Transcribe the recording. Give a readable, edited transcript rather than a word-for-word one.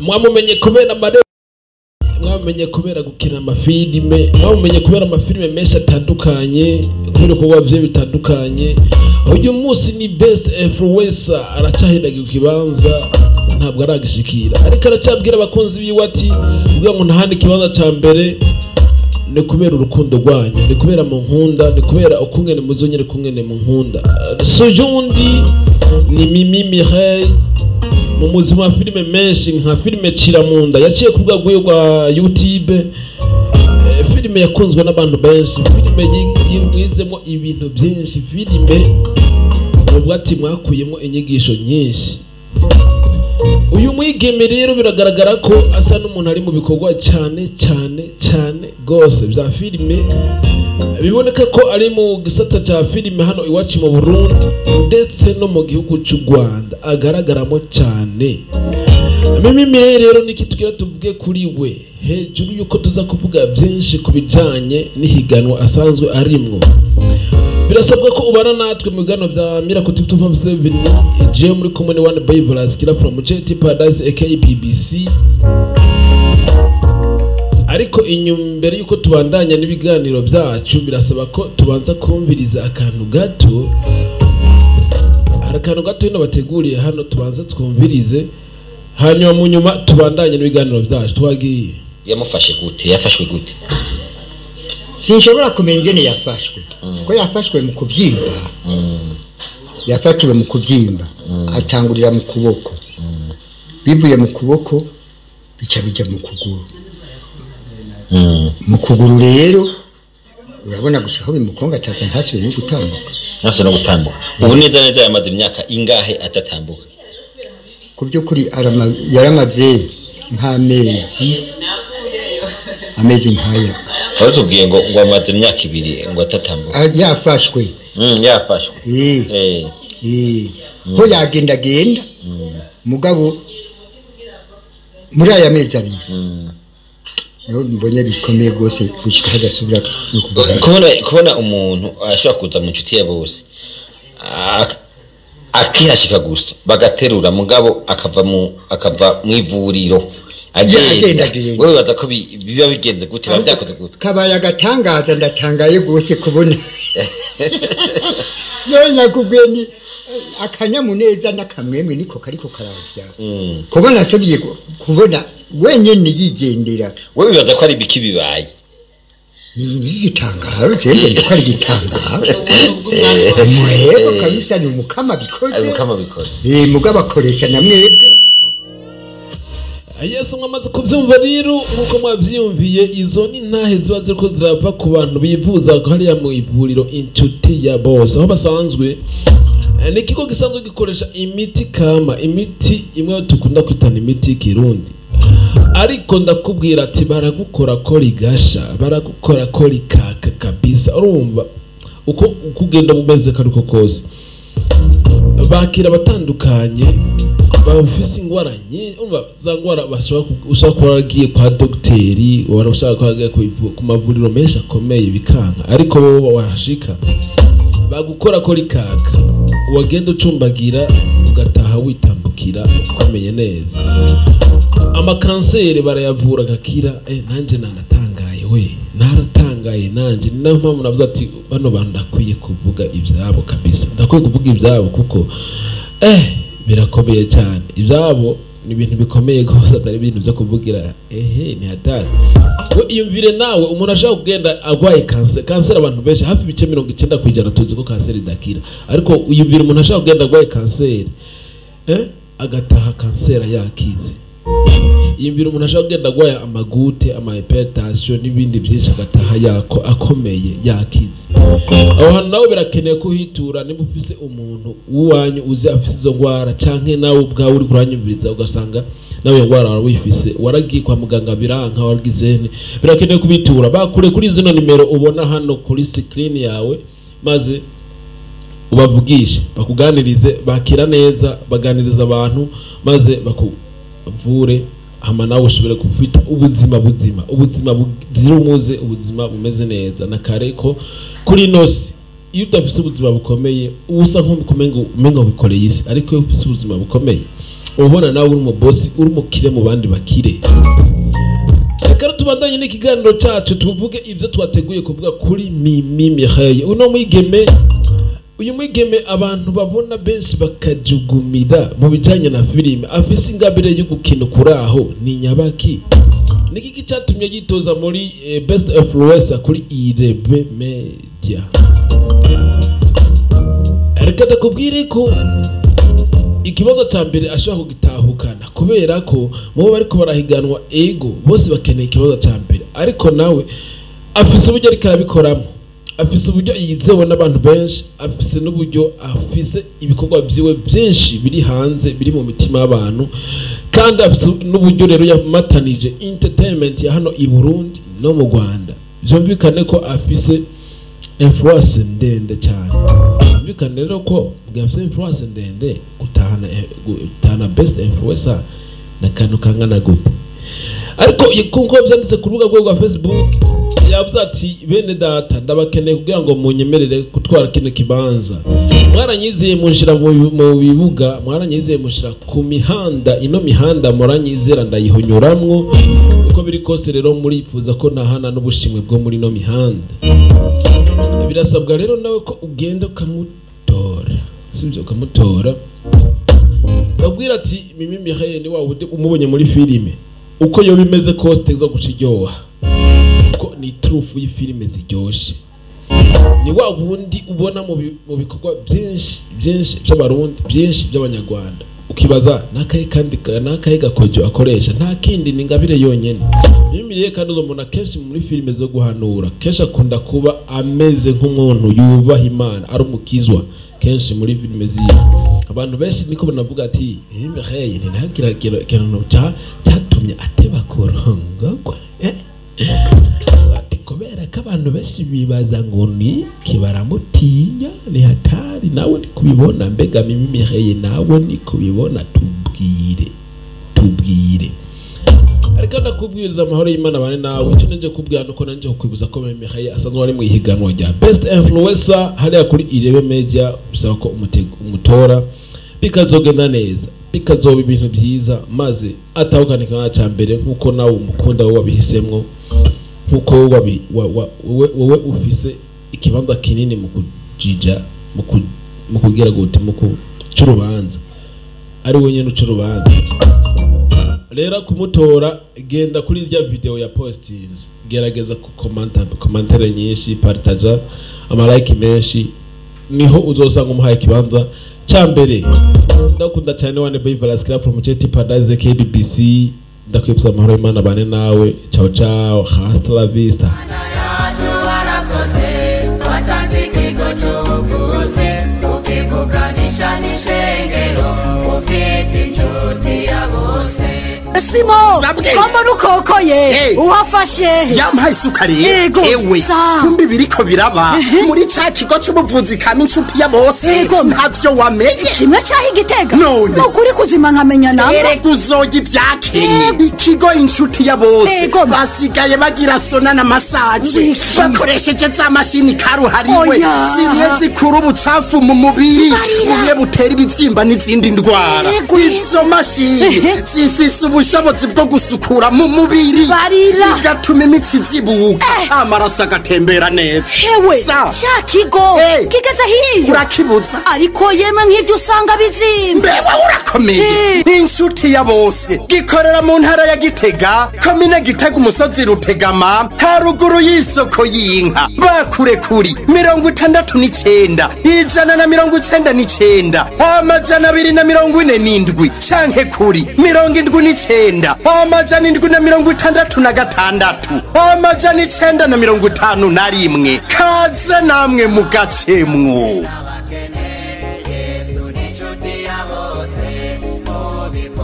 Mwamumenye kubera amare, mwamumenye kubera gukina amafilime, mwamumenye kubera amafilime menshi atandukanye, kubera ibikorwa bye bitandukanye. Uyu munsi ni best influencer, aracahindagira ikibanza, ntabwo aragishikira, ariko aracabwira abakunzi biwe ati kugira ngo ntahane ikibanza ca mbere ni kubera urukundo rwanyu, ni kubera mu nkunda, ni kubera ukungene muzonyere kungene mu nkunda. So yundi ni Mimi Mireille, mu muzima wa filime menshi nka filime Ciramunda yaciye ku rwego rwa YouTube, filime yakunzwe n'abantu benshi, filime yimwizemo ibintu byinshi, filime nubwo ati mwakuyemo inyigisho nyinshi. Uyu mwigeme rero biragaragara ko asa n'umuntu ari mu bikorwa cyane cyane cyane gose bya filime, biboneka ko ari mu gisata cya filime hano iwacu mu Burundi ndetse no mu gihugu cy'u Rwanda agaragaramo cyane. Mimi Mireille rero niki tugira tuvuge kuri we, hejuru yuko tuza kuvuga byinshi ku bijanye n'ihiganwa asanzwe arimwo. Birasabwa ko ubana natwe mu biganiro bya Miracle TV 257, je muri kumwe ni One Boy Velaskira from JT Paradise aka BBC. Ariko inyuma mbere yuko tubandanya n'ibiganiro byacu, birasaba ko tubanza kumviriza akantu gato. Hari akantu gato hino bateguriye hano, tubanza twumvirize, hanyuma mu nyuma tubandanye n'ibiganiro byacu. Twagiye. Yamufashe gute? Yafashwe gute? Sinshobora kumenya ingene yafashwe, ko yafashwe mu kubyimba. Yafatiwe mu kubyimba, atangurira mu kuboko, bivuye mu kuboko bica bijya mu kuguru. Mu kuguru rero urabona gusa aho bimukonga ataka, ntasubire no gutambuka. Ntase no gutambuka. Ubu neza neza yamaze imyaka ingahe atatambuka? Ku by'ukuri yaramaze nk'amezi, amezi nk'aya. Watubwiye ngo amaze imyaka 2 ngo atatambuka. Yafashwe. Yafashwe. Ho yagendagenda, mugabo muri aya mezi 2 niho mbonye bikomeye rwose gushika hadasubira no kugaragara. Kubona umuntu ashobora kuza mu nshuti ya bose, akihashika gusa bagaterura, mugabo akava mu ivuriro agenda. Agendagenda. Wewe wibaza ko biba bigenze gute, biba byakoze gute? Kabaye agatangaza, ndatangaye rwose kubona. None nakubwiye ni akanyamuneza n'akamwemwe niko kariko karavya kubona asubiye kubona wenyene yigendera. Wewe wibaza ko ari biki bibaye? Ni igitangaro, jewe ndiko ari igitangaro mwebwe kabisa, ni umukama bikoze. Ari mukama bikoze. Mugabo akoresha na mwebwe. Yesu, mwamaze kubyumva rero nk'uko mwabyiyumviye, izo ni ntahe ziba ziriko zirava ku bantu bivuza hariya mu ivuriro Inshuti ya Bose, aho basanzwe ni ikigo gisanzwe gikoresha imiti kama, imiti imwe dukunda kwitana imiti y'ikirundi. Ariko ndakubwira ati baragukora ko rigasha, baragukora ko rikaka kabisa. Urumva uko ugenda bumeze kariko kose, bakira abatandukanye bafise ingwara nyinshi. Urumva za ngwara bashobora ushobora kuba waragiye kwa dogiteri, wari ushobora kuba waragiye ku mavuriro menshi akomeye bikanka, ariko bo wahashika bagukora ko rikaka, wagenda ucumbagira ugataha witambukira ukomeye neza. Amakanseri barayavura agakira. Nanje nanatangaye, we naratangaye nanje. Ni nayo mpamvu navuze ati bano bantu ndakwiye kuvuga ibyabo kabisa, ndakwiye kuvuga ibyabo kuko birakomeye cyane. Ibyabo ni ibintu bikomeye rwose, atari ibintu byo kuvugira ehe, ni hatari. We iyumvire nawe umuntu ashobora kugenda arwaye kanseri. Kanseri abantu benshi hafi ibice 90% tuzi ko kanseri idakira, ariko iyumvire umuntu ashobora kugenda arwaye kanseri, agataha kanseri yakize. Iyumvire umuntu ashobora kugenda arwaye amagoutte, ama hypertension n'ibindi byinshi, agataha yako akomeye yakize. Aho hantu nawe birakeneye kuhitura niba ufise umuntu w'uwanyu uzi afise izo ngwara, canke nawe ubwawe uri kuranyumviriza ugasanga nawe iyo ngwara wifise, waragiye kwa muganga biranka, waragize nte, birakeneye kubitura. Bakure kuri zino nimero ubona hano kuri screen yawe, maze ubavugishe, bakuganirize, bakira neza, baganiriza abantu maze bakuvure, hama nawe ushobore gufita ubuzima buzima, ubuzima buzira umuze, ubuzima bumeze neza. Na kare ko kuri ino si iyo udafise ubuzima bukomeye uba usa nk'umengo umengo wikoreye isi, ariko iyo ufise ubuzima bukomeye Ubona nawe uri umubosi, uri umukire mu bandi bakire. Reka tubandanye n'ikiganiro cyacu, tuvuge ibyo twateguye kuvuga kuri Mimi Mireille. Uno mwigeme, uyu mwigeme abantu babona benshi bakajugumira mu bijyanye na filime, afise ingabire yo gukina kuri aho ni nyabaki? Niki cyatumye yitoza muri best influencer kuri Irebe Media? Reka ndakubwire ko ikibazo cya mbere ashobora kugitahukana, kubera ko mubo bariko barahiganwa, ego, bose bakeneye ikibazo cya mbere, ariko nawe afise uburyo ariko arabikoramo, afise uburyo yizewe n'abantu benshi, afise n'uburyo afise ibikorwa vyiwe byinshi biri hanze, biri mu mitima y'abantu, kandi afise n'uburyo rero yamatanije entertainment ya hano i Burundi no mu Rwanda. Vyumvikane ko afise influence ndende cyane. Byumvikane rero ko afise influence ndende, gutahana best influencer na kantu kangana gute? Ariko kuko byanditse ku rubuga rwe rwa Facebook, yavuze ati: "Bene data, ndabakeneye kugira ngo munyemerere gutwara kino kibanza. Mwaranyizeye munshira mu bibuga, mwaranyizeye munshira ku mihanda, ino mihanda muranyizera ndayihonyuramwo. Uko biri kose rero murifuza ko ntahana n'ubushimwe bwo muri ino mihanda." Birasabwa rero nawe ko ugenda ukamutora, sibyo? Ukamutora, babwira ati Mimi Mireille ni wa wundi umubonye muri filime, uko yoba imeze kose zo guca iryoha, kuko ni turufu y'ifilime ziryoshe. Ni wa wundi ubona mu bikorwa byinshi byinshi by'Abarundi, byinshi by'Abanyarwanda, ukibaza n'akahe kandi n'akahe gakojo akoresha? Nta kindi, ni ingabire yonyene. Mimi Mireille kandi uzomubona kenshi muri filime zo guhanura, kenshi akunda kuba ameze nk'umuntu yubaha Imana, ari umukizwa kenshi muri filime ziwe. Abantu benshi niko banavuga ati Mimi Mireille ni nta kintu cyatumye ateba kurongogwa, eh? Ati kubera ko abantu benshi bibaza ngo ni kibaramutinya, ni hatari. Nawe ni kubibona? Mbega Mimi Mireille, nawe ni kubibona? Tubwire, tubwire. Ariko ndakubwiriza amahoro y'Imana bane nawe. Icyo nje kubwira nuko nanje kukwibuza ko Mimi Mireille asanzwe ari mu ihiganwa rya best influencer hariya kuri Irebe Media. Bisaba ko umutora, bikazogenda neza, bikazoba ibintu byiza, maze atahukana ikibanza ca mbere nk'uko nawe umukunda wowe wabihisemwo, nk'uko wowe wowe ufise ikibanza kinini mu kujija, mu kugira gute, mu kuca urubanza, ari we nyene uca urubanza. Rero kumutora, genda kuri rya video ya postings, gerageza kukomanta commentaire nyinshi, partaja, amalike menshi, niho uzosanga umuhaye ikibanza ca mbere. Ndakunda cyane wane boy Velasquez from Chet Paradise KBBC. Ndakwibutsa amahoro y'Imana bane nawe. Ciao ciao, hasta la vista. Yacu warakoze, watanze ikigo cy'ubuvuzi, ukivuganisha n'ishengero, ubyita Inshuti ya Bose. Simo. Babwe. Ko mbona ukokoye? Hey. Uhafashe? Yampaye isukari. Yego. Ewe. Sa. Kumbi biriko biraba muri ca kigo c'ubuvuzi kama Inshuti ya Bose. Yego. Ntavyo wamenye? Kimwe caho Igitega? None. Nukuri kuzima nkamenya namba. Erega uzoya ivyakenye ikigo Inshuti ya Bose. Yego. Basigaye bagira sauna na massage Wiki. bakoresheje za mashini karuhariwe Oya. zimwe zikura ubucafu mu mubiri, Barira. bumwe butera ibivyimba n'izindi ndwara. Yego. Izo mashini zifise ubushobozi bwo gusukura mu mubiri, Barira. bigatuma imitsi zibuka, amaraso agatembera neza. Hewe. Sa. Ca kigo Hey. kigeze hiyo? Urakibuza. Ariko yemwe, nk'ivyo usanga bizimvye. Mbewe, urakomeye. Inshuti ya Bose gikorera mu ntara ya Gitega, komine Gitega, umusozi Rutegama, haruguru y'isoko y'inka. Bakure kuri 69 199 247 canke kuri 79 766 951. Kaze namwe mugacemwo. Abakene, Yesu ni inshuti ya bose mu bikorwa.